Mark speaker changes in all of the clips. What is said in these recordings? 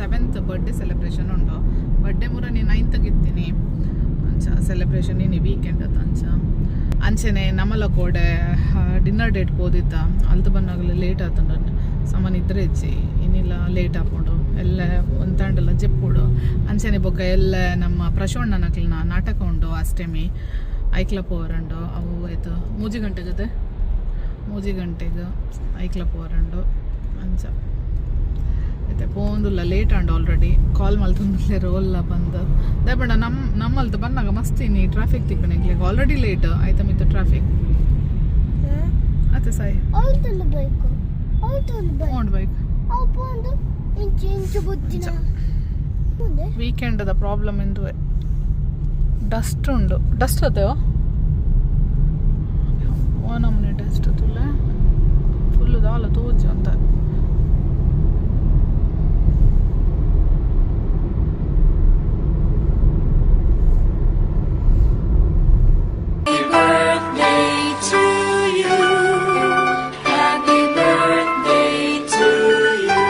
Speaker 1: 7th birthday celebration ಉಂಡು. Birthday ಮೂರ ನೀನು ನೈನ್ತ್ಗೆ ಇತ್ತೀನಿ. ಅಂಚ ಸೆಲೆಬ್ರೇಷನ್ ಇನಿ ವೀಕೆಂಡ್ ಅತ್ತ. ಅಂಚ ಅಂಚೆನೆ ನಮಲ ಕೋಡೆ ಡಿನ್ನರ್ ಡೇಟ್ ಪೋದಿತ್ತ. ಅಲ್ತು ಬಂದಾಗಲೇ ಲೇಟ್ ಆತುಂಡು. ಸಾಮಾನ್ ಇದ್ರೆ ಹೆಚ್ಚಿ ಇನ್ನಿಲ್ಲ, ಲೇಟ್ ಆಪುಂಡು. ಎಲ್ಲ ಒಂತಾಂಡಲ ಜೆಪ್ಪುಡು. ಅಂಚೆನೆ ಬೊಕ್ಕ ಎಲ್ಲ ನಮ್ಮ ಪ್ರಶೋಣ್ಣನಕ್ಲಿನ ನಾಟಕ ಉಂಡು ಅಷ್ಟಮಿ, ಐಕ್ಲ ಪೋವರಂಡು. ಅವು ಆಯ್ತು 3 ಗಂಟೆಗದೆ, 3 ಗಂಟೆಗೆ ಐಕ್ಲ ಪೋವರಂಡು. ಅಂಚ ಐತೆ ಪೋಂದುಲ್ಲ. ಲೇಟ್ ಆಂಡ್ ಆಲ್ರೆಡಿ. ಕಾಲ್ ಮಲ್ತೊಂದುಲ್ಲೆ ರೋಲ್ಲ ಬಂದು ದಾಯೆ ನಮ್ಮ ನಮ್ಮಲ್ತು ಬಂದಾಗ ಮಸ್ತ್ ಇನಿ ಟ್ರಾಫಿಕ್ ತಿಕ್ಕಣ. ಎಂಕ್ಲೆಗ್ ಆಲ್ರೆಡಿ ಲೇಟ್ ಆಯ್ತ ಮಿತ್ತ ಟ್ರಾಫಿಕ್ ಅತ್ತೆ ಸಾಯಿ.
Speaker 2: ಅವತ್ತೊಂದು ಬೈಕು, ಅವತ್ತೊಂದು ಬೈಕ್.
Speaker 1: ಓಂಡ್ ಬೈಕ್.
Speaker 2: ಅವು ಒಂದು ಇಂಚು ಇಂಚು ಬುದ್ಧಿನ ಮುಂದೆ.
Speaker 1: ವೀಕೆಂಡ್ the problem ಇಂದುವೆ, ಡಸ್ಟ್ ಉಂಡು. ಡಸ್ಟ್ ಅದೇವೋ ಓ ನಮೂನೆ ಡಸ್ಟ್ ತುಲೆ. ಫುಲ್ ದಾಲ ತೋಜು ಅಂತ.
Speaker 3: Birthday to you. Happy birthday to you.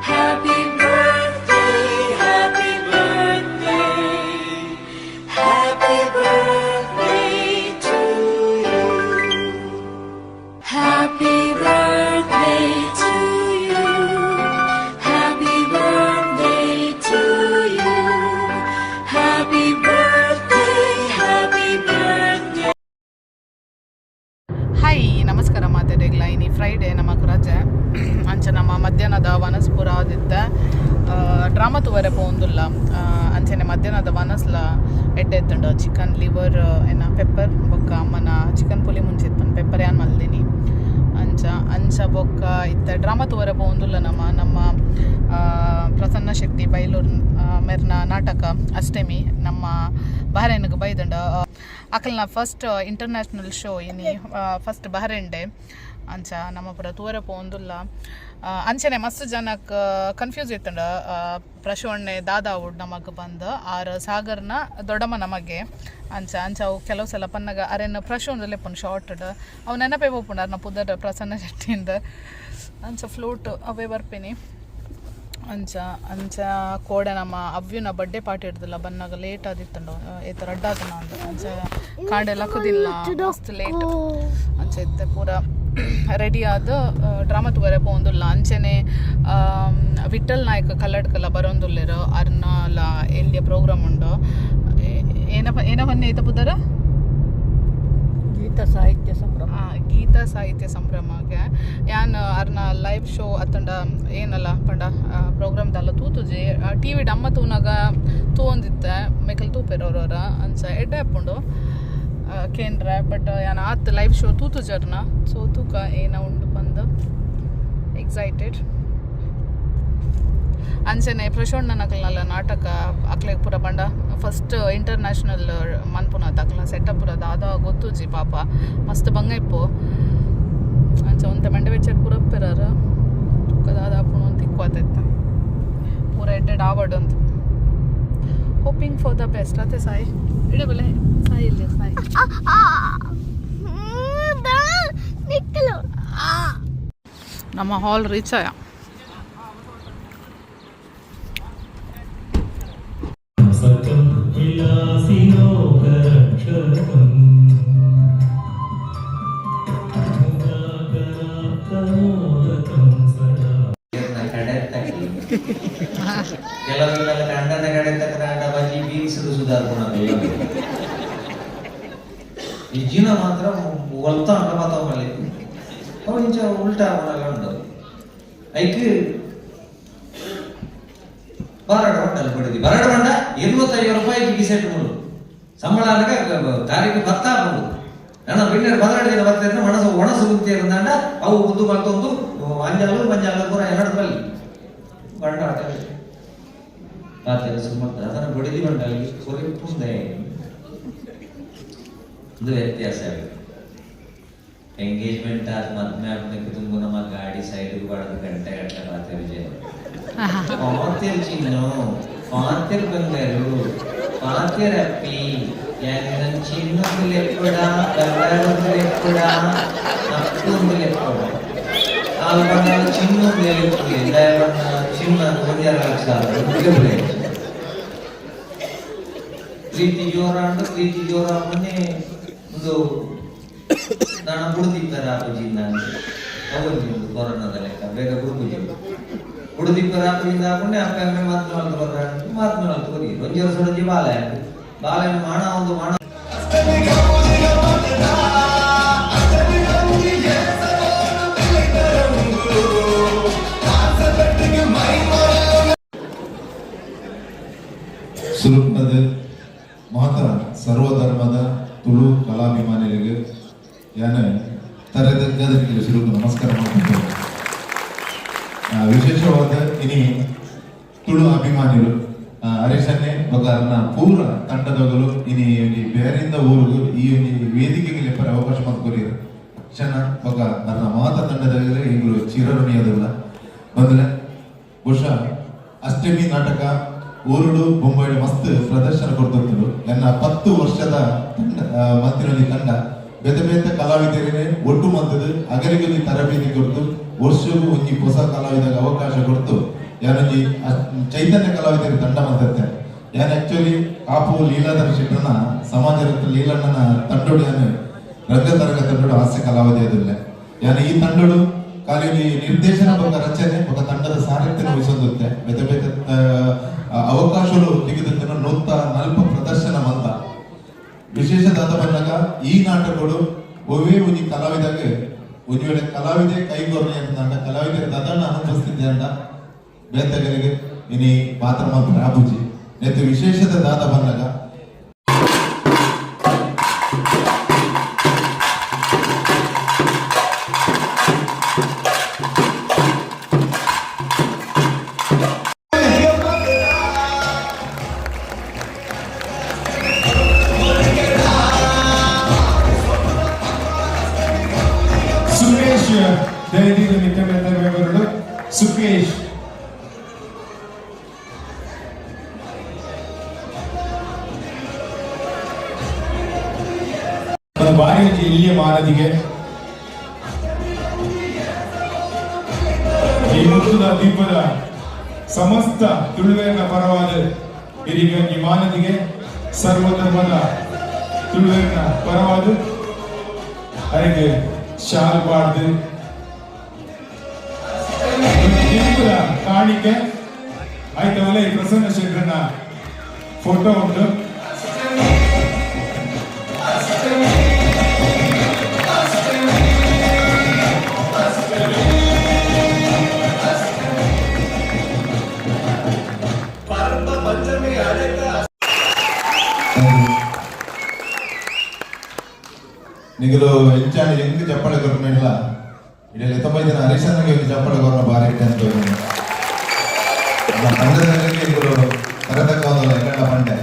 Speaker 3: Happy birthday, happy birthday. Happy birthday to you. Happy birthday to you. Happy birthday to you. Happy birthday, happy birthday.
Speaker 1: Hi, ನಮಸ್ಕಾರ ಮಾತೆರೆಗ್ಲ. ಇನಿ Friday, ನಮಕ್ ರಜೆ. ಅಂಚ ನಮ್ಮ ಮಧ್ಯಾಹ್ನದ ವನಸ್ಪುರ Aditya. Drama ತೂವರೆ ಪೋಂದುಲ್ಲ. ಅಂಚನೆ ಮಧ್ಯಾಹ್ನದ ವನಸ್ಲ ಎಡ್ಡೆ ಇತ್ತುಂಡು. ಚಿಕನ್ ಲಿವರ್ ಏನ ಪೆಪ್ಪರ್ ಬೊಕ್ಕ ಅಮ್ಮನ ಚಿಕನ್ ಪುಲಿ ಮುಂಚಿತ್ತು. ಪೆಪ್ಪರ್ ಯಾನ್ ಮಲ್ದಿನಿ. ಅಂಚ ಅಂಚ ಬೊಕ್ಕ ಇತ್ತ ಡ್ರಾಮಾ ತೂವರೆ ಪೋಂದುಲ್ಲ. ನಮ್ಮ ನಮ್ಮ ಪ್ರಸನ್ನ ಶೆಟ್ಟಿ ಬೈಲೂರು ಮೆರ್ನ ನಾಟಕ ಅಷ್ಟಮಿ ನಮ್ಮ ಬಹರೇನ್ಗೆ ಬೈದಂಡ. ಅಕಲ್ನ ಫಸ್ಟ್ ಇಂಟರ್ನ್ಯಾಷನಲ್ ಶೋ ಇನಿ, ಫಸ್ಟ್ ಬಹರೇನ್ಡೆ. ಅಂಚ ನಮ್ಮ ಪುರ ತೂವರೆ ಪೋಂದುಲ್ಲ. ಅಂಚನೆ ಮಸ್ತ್ ಜನಕ್ ಕನ್ಫ್ಯೂಸ್ ಇತ್ತಂಡ, ಪ್ರಶೋಣ್ಣೆ ದಾದಾ ಉಡ್ ನಮಗ್ ಬಂದು. ಆರ್ ಸಾಗರ್ನ ದೊಡ್ಡಮ್ಮ ನಮಗೆ. ಅಂಚ ಅಂಚ ಅವು ಕೆಲವು ಸಲ ಪನ್ನಗ ಅರೆನ ಪ್ರಶೋಂದು ಲೆಪ್ಪುಂಡು ಶಾರ್ಟ್. ಅವು ನೆನಪೇ ಪೋಪುಂಡು ಅರ್ನ ಪುದರ್ ಪ್ರಸನ್ನ ಶೆಟ್ಟಿಂದ. ಅಂಚ ಫ್ಲೂಟ್ ಅವೇ ಬರ್ಪಿನಿ. ಅಂಚ ಅಂಚ ಕೋಡೆ ನಮ್ಮ ಅವ್ಯುನ ಬರ್ಡೇ ಪಾರ್ಟಿ ಇಡ್ದಿಲ್ಲ. ಬನ್ನಾಗ ಲೇಟ್ ಆದಿತ್ತಂಡು, ಏತ ರಡ್ಡಾತನ ಅಂದ. ಅಂಚ ಕಾಂಡೆ ಲಕ್ಕದಿಲ್ಲ, ಮಸ್ತ್ ಲೇಟ್. ಅಂಚ ಇತ್ತೆ ಪೂರ ರೆಡಿ ಆದ್ ಡ್ರಾಮಾ ತೂವರೆ ಪೋಂದುಲ್ಲ. ಅಂಚನೆ ವಿಠಲ್ ನಾಯ್ಕ ಕಲ್ಲಡ್ಕಲ ಬರೋಂದುಲ್ಲೆರ್. ಅರ್ನಲ ಎಲ್ಲಿಯ ಪ್ರೋಗ್ರಾಮ್ ಉಂಡು. ಏನಪ್ಪ, ಏನ ಹೊನ್ನೆ ಐತ ಪುದರ?
Speaker 4: ಗೀತ ಸಾಹಿತ್ಯ ಸಂಭ್ರಮ.
Speaker 1: ಗೀತಾ ಸಾಹಿತ್ಯ ಸಂಭ್ರಮಗೆ. ಯಾನ್ ಅರ್ನ ಲೈವ್ ಶೋ ಅತ್ತಂಡ ಏನಲ್ಲ ಪಂಡ ಪ್ರೋಗ್ರಾಮ್ ದಲ್ಲ ತೂತುಜಿ. ಟಿವಿ ಅಮ್ಮ ತೂನಾಗ ತೂವೊಂದಿತ್ತೆ. ಮೇಕಲ್ ತೂಪೆರ್ ಅವ್ರವ್ರ. ಅಂಚ ಎಡ್ಡೆ ಆಪುಂಡು ಕೇಂದ್ರ. ಬಟ್ ಯಾನ್ ಆತ್ ಲೈವ್ ಶೋ ತೂತುಜರ್ನ. ಸೊ ತೂಕ ಏನ ಉಂಡು ಬಂದು, ಎಕ್ಸೈಟೆಡ್. ಅಂಚನೆ ಪ್ರಶೋಣ್ಣನಕಲ್ನಲ್ಲ ನಾಟಕ ಅಕ್ಲೆಗ್ ಪೂರ ಪಂಡ ಫಸ್ಟ್ ಇಂಟರ್ನ್ಯಾಷನಲ್ ಮನ್ಪುನತ. ಅಕ್ಲ್ನ ಸೆಟಪ್ ಪೂರ ದಾದ ಗೊತ್ತುಜಿ ಪಾಪ, ಮಸ್ತ್ ಬಂಗ ಇಪ್ಪು. ಅಂಚ ಒಂತೆ ಮಂಡೆ ವೆಚ್ಚಡ್ ಪೂರ ಉಪ್ಪೆರಾರ. ತೂಕ ದಾದ ಆಪುಂಡು ಅಂತ ತಿಕ್ವಾತೈತೆ. ಪೂರ ಎಡ್ಡೆಡ್ ಆವಡ್ ಅಂತ, ಹೋಪಿಂಗ್ ಫಾರ್ the best ಅತ್ತೆ ಸಾಯಿ ಇಡಬಲೆ. ಸಾಯಿ ಇಲ್ಲ ಸಾಯಿ.
Speaker 2: ನಿಕ್ಕಲು.
Speaker 1: ನಮ್ಮ ಹಾಲ್ ರೀಚ್ ಆಯ.
Speaker 5: സത്യം വിലാസിലോകരക്ഷകം മുദാകരാപ്തമോദകം സദാ.
Speaker 6: ಕಡೆ ಕೆಲವೊಂದೆಲ್ಲ ಕಂಡನ ಕಡೆ ತಕ್ಕನಾಂಡ ಬಜ್ಜಿ ಬೀನ್ಸ್ ಸುಧಾರ್ಪಣ. ಈ ಜೀವನ ಮಾತ್ರ ಒಲ್ತ ಅಂಡ ಮಾತಾವಲ್ಲಿ ಅವು ಇಂಚ ಉಲ್ಟಾ ಆಪುನಲ್ಲ ಉಂಡು. ಐಕ್ ಬರಡ ಬಂಡಲ್ ಬಡಿದಿ ಬರಡ ಬಂಡ 25 ರೂಪಾಯಿಗೆ ಕಿಸೆಟ್ ಮುಳು. ಸಂಬಳ ಆದಾಗ ತಾರೀಕು ಬತ್ತಾ ಆಪುಂಡು. ನನ್ನ ಬಿನ್ನರ್ 12 ದಿನ ಬರ್ತಿದ್ರೆ ಮನಸ್ಸು ಒಣಸು ಗುಂತಿ ಇರಂದಾಂಡ ಅವು ಉದ್ದು ಮಲ್ತೊಂದು ಅಂಜಾಲು ಪಂಜಾಲು ಪೂರ ಎರಡು ಬಲ್ಲಿ ಬಂಡ ಪಾತೆರ ಸುಮ್ಮನೆ ಅದನ್ನು ಬಡಿದಿ ಬಂಡಲ್ಲಿ ಕೊರಿಪುಂದೆ. ಇದು ವ್ಯತ್ಯಾಸ. ಎಂಗೇಜ್ಮೆಂಟ್ ಆದ ಮದ್ಮೆ ಆದ್ಮೇಲೆ ತುಂಬ ನಮ್ಮ ಗಾಡಿ ಸೈಡ್ ಬಾಡದು ಗಂಟೆ ಗಂಟೆ ಪಾತೆರ್ ವಿಜಯ ಪಾತೆರ್ ಚಿನ್ನು, ಪಾತೆರ್ ಬಂಗಾರು, ಪಾತೆರ್ ಅಪ್ಪಿ, ಯಾನ್ ಚಿನ್ನೊಂದು ಲೆಪ್ಪಡ, ಬಂಗಾರೊಂದು ಲೆಪ್ಪಡ, ಅಪ್ಪೊಂದು ಲೆಪ್ಪಡ. ಆಲ್ ಚಿನ್ನ ಚಿನ್ನ 1.5 ಲಕ್ಷ. ಪ್ರೀತಿ ಜೋರಾಂಡು, ಪ್ರೀತಿ ಜೋರ ಮೊನ್ನೆ ಒಂದು ನಾನು ಬುಡ್ದಿಪ್ಪರ ಆಪುಜಿಂದ ಅವೊಂದು ಕೊರೋನಾದ ಲೆಕ್ಕ ಬೇಗ ಬುಡ್ಪುಜಿ. ಬುಡ್ದಿಪ್ಪರ ಆಪುಜಿಂದ ಹಾಕೊಂಡೆ ಅಪ್ಪ ಅಮ್ಮೆ ಮಾತು ಮಾತು ಬರ್ರ ಮಾತು ಮಾತು ಕೊರಿ ಒಂಜಿ ವರ್ಷ ಒಂಜಿ ಬಾಲೆ ಬಾಲೆ ಮಾಣ ಒಂದು ಮಾಣ.
Speaker 4: ಸುರುಪದ ಮಾತ ಸರ್ವಧರ್ಮದ ತುಳು ಕಲಾಭಿಮಾನಿಗಳಿಗೆ ಯಾನ ತರದಕ್ಕೆ ಸುರುಕು ನಮಸ್ಕಾರ ಮಾಡ್ತೀನಿ. ವಿಶೇಷವಾದ ಇನಿ ತುಳು ಅಭಿಮಾನಿಗಳು ಹರೀಶನ್ನೇ ಬೊಕ ಅರ್ನ ಪೂರ ತಂಡದಗಳು ಇನಿ ಒಂಜಿ ಬೇರಿಂದ ಊರುಗು ಈ ಒಂಜಿ ವೇದಿಕೆಗೆ ಲೆಪ್ಪರೆ ಅವಕಾಶ ಮಲ್ತ್ ಕ್ಷಣ ಬೊಕ ಅರ್ನ ಮಾತ ತಂಡದಗಲೇ ಎಂಕುಲು ಚಿರಋಣಿಯಾದುಲ್ಲ. ಬಂದ್ರೆ ಬಹುಶಃ ಅಷ್ಟಮಿ ನಾಟಕ ಊರುಡು ಬೊಂಬಾಯಿ ಮಸ್ತ್ ಪ್ರದರ್ಶನ ಕೊಡ್ತಿತ್ತು. ಎನ್ನ 10 ವರ್ಷದ ತಂಡ ಮಂತಿನೊಂಜಿ ತಂಡ ಬೇತೆ ಬೇತೆ ಕಲಾವಿದರೇ ಒಟ್ಟು ಮಂತದ್ದು ಅಗಲಿಗೊಂಜಿ ತರಬೇತಿ ಕೊಡ್ತು, ವರ್ಷಗೂ ಒಂಜಿ ಹೊಸ ಕಲಾವಿದಾಗ ಅವಕಾಶ ಕೊಡ್ತು. ಯಾನೊಂಜಿ ಚೈತನ್ಯ ಕಲಾವಿದರ ತಂಡ ಮಂತತ್ತೆ. ಯಾನ್ ಆಕ್ಚುಲಿ ಕಾಪು ಲೀಲಾಧರ ಶೆಟ್ಟನ ಸಮಾಜ ಲೀಲಣ್ಣನ ತಂಡೋಡು, ಯಾನು ರಂಗತರಂಗ ತಂಡೋಡು ಹಾಸ್ಯ ಕಲಾವಿದ ಅದಿಲ್ಲ. ಯಾನ್ ಈ ತಂಡೋಡು ಖಾಲಿ ನಿರ್ದೇಶನ ಬೊಕ ರಚನೆ ಬೊಕ ತಂಡದ ಸಾರಥ್ಯನ ವಹಿಸೊಂದುತ್ತೆ. ಬೇತೆ ಬೇತೆ ಅವಕಾಶಗಳು ತೆಗೆದು 140 ಪ್ರದರ್ಶನ ಮಂತ. ವಿಶೇಷ ದಾದ ಬಂದಾಗ ಈ ನಾಟಕಗಳು ಒವ್ವೇ ಒಂಜಿ ಕಲಾವಿದಾಗ ಒಂಜಿ ವೇಳೆ ಕಲಾವಿದೆ ಕೈಗೊರ್ಲಿ ಅಂತ ಕಲಾವಿದರ ದದಣ್ಣ ಅನುಭವಿಸ್ತಿದ್ದೆ ಅಂತ ಬೇತೆಗರಿಗೆ ಇನಿ ಪಾತ್ರ ಮಾತ್ರ ಆಪುಜಿ ನೆತ್ತು. ವಿಶೇಷದ ದಾದ ಬಂದಾಗ
Speaker 7: ಸುರೇಶ್ ದಯದೀದ ಮಿತ್ರಮಿತ್ರಗಳು ಸುಕೇಶ್. ಬಾರಿ ಒಂಜಿ ಎಲ್ಯ ಮಾನದಿಗೆ ಈ ಮುತ್ತುದ ದೀಪದ ಸಮಸ್ತ ತುಳುವೆರ್ನ ಪರವಾದ ಇದೀಗ ಈ ಮಾನದಿಗೆ ಸರ್ವಧರ್ಮದ ತುಳುವೆರ್ನ ಪರವಾದ ಅರೆಗೆ ಶಾಲ್ ಪಾಡ್ದು ದೀಪದ ಕಾಣಿಕೆ ಆಯ್ತವಲ್ಲ. ಈ ಪ್ರಸನ್ನ ಶೆಟ್ರನ ಫೋಟೋ ಉಂಟು.
Speaker 4: ನಿಗಲು ಎಂಚಾಂಡ ಎಂಕ್ ಚಪ್ಪಾಳೆ ಕೊರ್ಪುನಿಲ್ಲ ಇಡೀ 90 ದಿನ ಹರೀಶಣ್ಣಗೆ ಒಂದು ಚಪ್ಪಾಳೆ ಕೊರ್ನ ಬಾರಿ ಇಟ್ಟೆ ಅಂತ. ನಮ್ಮ ತಂಡದಲ್ಲಿ ಎಂಕುಲು ತರತಕ್ಕ ಒಂದು ಎಕ್ಕಂಡ ಪಂಡೆ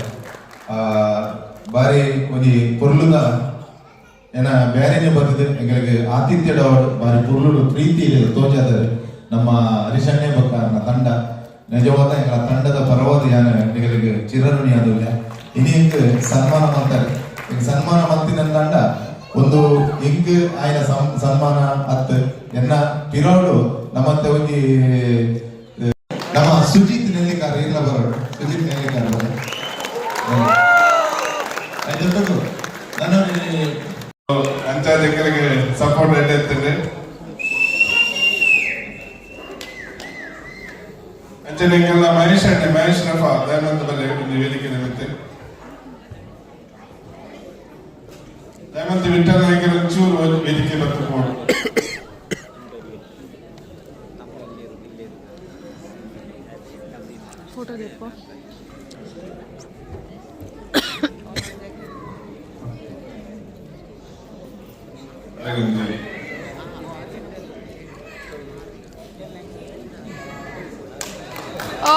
Speaker 4: ಬಾರಿ ಒಂಜಿ ಪೊರ್ಲುದ ಏನ ಬೇರೆನೆ ಬರ್ತದೆ. ಎಂಗಳಿಗೆ ಆತಿಥ್ಯದ ಬಾರಿ ಪೊರ್ಲುಡು ಪ್ರೀತಿ ತೋಜಾದರೆ ನಮ್ಮ ಹರೀಶಣ್ಣೆ ಬೊಕ್ಕ ನನ್ನ ತಂಡ. ನಿಜವಾದ ಎಂಗಳ ತಂಡದ ಪರವಾದ ಯಾನ ನಿಗಳಿಗೆ ಚಿರಋಣಿ ಆದುಲ್ಲ. ಇನಿ ಎಂಕ್ ಸನ್ಮಾನ ಮಾಡ್ತಾರೆ. ಎಂಕ್ ಸನ್ಮಾನ ಮಂತಿನ ತಂಡ ಒಂದು ಎಂಕ್ ಆಯ್ನ ಸನ್ಮಾನ ಅತ್ ಎನ್ನ ಪಿರೋಡು ನಮ್ಮತ್ತೆ ಒಂಜಿ ನಮ್ಮ ಸುಜಿತ್ ನೆಲ್ಲಿಕಾರ ಇಲ್ಲ ಬರೋಡು. ಸುಜಿತ್ ನೆಲ್ಲಿಕಾರ ಬರೋ ಜೊತೆಗೂ ನನ್ನ
Speaker 7: ಅಂಚಾದೆಕ್ಕಲಿಗೆ ಸಪೋರ್ಟ್ ಎಡ್ಡೆ. ಅಂಚನೆ ಎಂಕೆಲ್ಲ ಮಹೇಶ್ ಅಣ್ಣೆ, ಮಹೇಶ್ ರಫಾ ದಯಾನಂದ ಬಲ್ಲೆ ಒಂದು ವೇದಿಕೆ ನಿಮಿತ್ತ. ದಯಮಂತ ವಿಠಲ್ ನಾಯಕರ ಒಂಚೂರು ವೇದಿಕೆ ಬತ್ತು ಪೋಡು.
Speaker 1: ಫೋಟೋ ದೆಪ್ಪು.
Speaker 7: ಹಾಗೊಂದು
Speaker 1: ಓ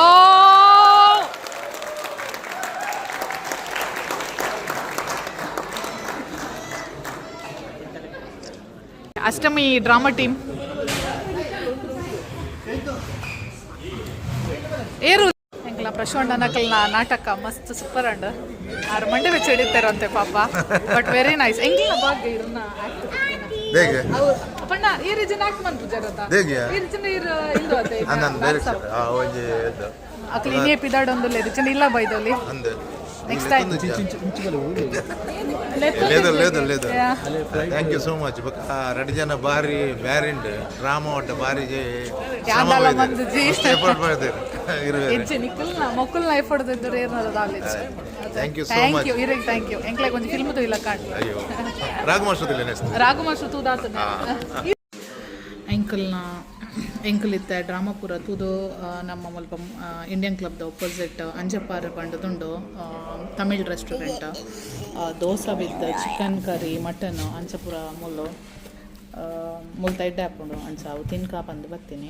Speaker 1: ಅಷ್ಟಮಿ ಡ್ರಾಮಾ ಟೀಮ್ ಏರು ಎಂಕ್ಲ ಪ್ರಶೋಣ್ಣ ನಕಲ್ನ ನಾಟಕ ಮಸ್ತ್ ಸೂಪರ್ ಅಂಡ್ ಆರು ಮಂಡೆ ಬೆಚ್ಚ ಹಿಡಿತಾರಂತೆ ಪಾಪ. But very nice. ಎಂಕ್ಲ ಭಾಗ್ಯ ಇರ್ನ ಆಕ್ಟ್.
Speaker 4: ದೇಗೆ.
Speaker 1: ಪಂಡ ಈ ರೀಜನ್ ಆಕ್ಟ್ ಮನ್ಪುಜಾರತ.
Speaker 4: ದೇಗೆ?
Speaker 1: ಈ ರೀಜನ್ ಇರ್ ಇಂದು ಅತೆ.
Speaker 4: ಅಂದನ್ ಬೇರೆ ಆ ಒಂಜಿ ಇದು.
Speaker 1: ಅಕ್ಲು ಇನಿಯೇ ಪಿದಾಡೊಂದುಲ್ಲೆ ರೀಜನ್ ಇಲ್ಲ ಬೈದೊಲಿ.
Speaker 4: ಅಂದೆ.
Speaker 1: Next time.
Speaker 4: లేదు లేదు లేదు, thank you so much. ರಡ್ಡು ಜನ ಬಾರಿ ಬ್ಯಾರಿಂಡ್ ಡ್ರಾಮಾ ಒಟ್ಟ ಬಾರಿ
Speaker 1: ಯಾವ್ದಲ್ಲ ಮಂದಿಜಿ.
Speaker 4: ಎಫರ್ಟ್ ಮಾಡಿದ್ದೀರಿ ಇರುವೆ.
Speaker 1: ಎಜ್ಜೆ ನಿಕ್ಕಲ್ನ ಮೊಕ್ಕಲ್ನ ಎಫರ್ಟ್ ಇದ್ದರೆ ಏನಾದ್ರು ದಾಲಿಜ್.
Speaker 4: Thank you so
Speaker 1: thank
Speaker 4: much.
Speaker 1: You ಇರೆಗ್ thank you. ಎಂಕ್ಲೆ ಒಂಜಿ ಫಿಲ್ಮ್ ತೂಯಿಲ ಕಾಣ್.
Speaker 4: ಅಯ್ಯೋ, Raghu master next.
Speaker 1: Raghu master ತೂದಾತನ ಎಂಕಲ್ನ ಎಂಕಲ್ ಇತ್ತೆ ಡ್ರಾಮಾ ಪೂರ ತೂದು ನಮ್ಮ ಮುಲ್ಪ ಇಂಡಿಯನ್ ಕ್ಲಬ್ದ ಒಪೋಸಿಟ್ ಅಂಜಪ್ಪಾರ ಪಂಡದುಂಡು Tamil restaurant. Dosa with chicken curry, mutton ಅಂಚ ಪೂರ ಮುಲ್ಲು ಮುಲ್ತ ಎಡ್ಡೆ ಆಪುಂಡು. ಅಂಚ ಅವು ತಿನ್ಕ ಪಂದ್ ಬತ್ತೀನಿ.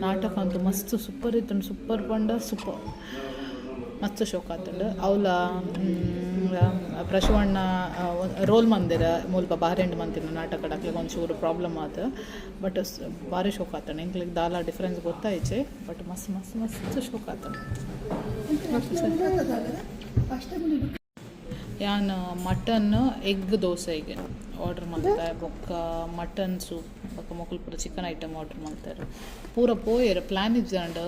Speaker 1: ನಾಟಕ ಅಂತೂ ಮಸ್ತ್ ಸೂಪರ್ ಇತ್ತುಂಡು. ಸೂಪರ್ ಪಂಡ ಸೂಪರ್, ಮಸ್ತ್ ಶೋಕ್ ಆತುಂಡು. ಅವ್ಲ ಪ್ರಶುವಣ್ಣ ರೋಲ್ ಮಂದಿರ ಮುಲ್ಪ ಬಾರೆಂಡ್ ಮಂತಿನ ನಾಟಕ ಅಕ್ಲೆಗ್ ಒಂಚೂರು ಪ್ರಾಬ್ಲಮ್ ಆತ, ಬಟ್ ಬಾರಿ ಶೋಕ್ ಆತಂಡು. ಎಂಕ್ಲೆಗ್ ದಾಲ ಡಿಫ್ರೆನ್ಸ್ ಗೊತ್ತಾಯ್ಚೆ, ಬಟ್ ಮಸ್ತ್ ಮಸ್ತ್ ಮಸ್ತ್ ಶೋಕ್ ಆತಂಡು. ಯಾನ್ ಮಟನ್ ಎಗ್ ದೋಸೆಗೆ ಆರ್ಡರ್ ಮಲ್ತೆ, ಬೊಕ್ಕ ಮಟನ್ ಸೂಪ್, ಬೊಕ್ಕ ಮೊಕುಲು ಪೂರ ಚಿಕನ್ ಐಟಮ್ ಆರ್ಡರ್ ಮಲ್ತೆರ್. ಪೂರ ಪೋಯೆರ್. ಪ್ಲ್ಯಾನ್ ಇಜ್ಜಾಂಡ್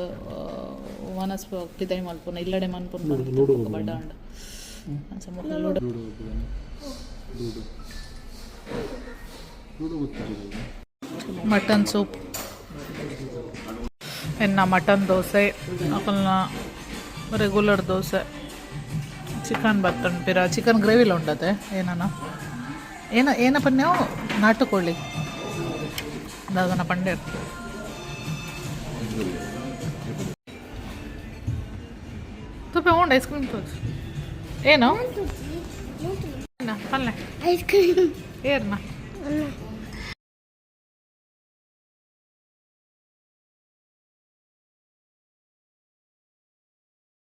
Speaker 1: ವನಸ್ ಪಿದಯಿ ಮಲ್ಪುನ, ಇಲ್ಲಡೆ ಮನ್ಪುನ ಬೊಕ್ಕ ಬಡ್ಡ ಆಂಡ್. ಅಂಚ ಮೊಕುಲು ಮಟನ್ ಸೂಪ್, ಎನ್ನ ಮಟನ್ ದೋಸೆ, ಅಕಲ್ನ ರೆಗ್ಯುಲರ್ ದೋಸೆ, ಚಿಕನ್ ಬತ್ತುಂಡು. ಪಿರ ಚಿಕನ್ ಗ್ರೇವಿಲ ಉಂಡತೆ. ಏನನ ಏನ ಏನ ಪನ್ಯವು ನಾಟುಕೋಳಿ ದಾದನ ಪಂಡೇರ್. ತುಪ್ಪೆ ಉಂಡು ಐಸ್ ಕ್ರೀಮ್ ತೋಜು ಏನು ಪಲ್ಲೆ.
Speaker 2: Ice cream.
Speaker 1: ಏರ್ನ?
Speaker 2: ಅಣ್ಣ.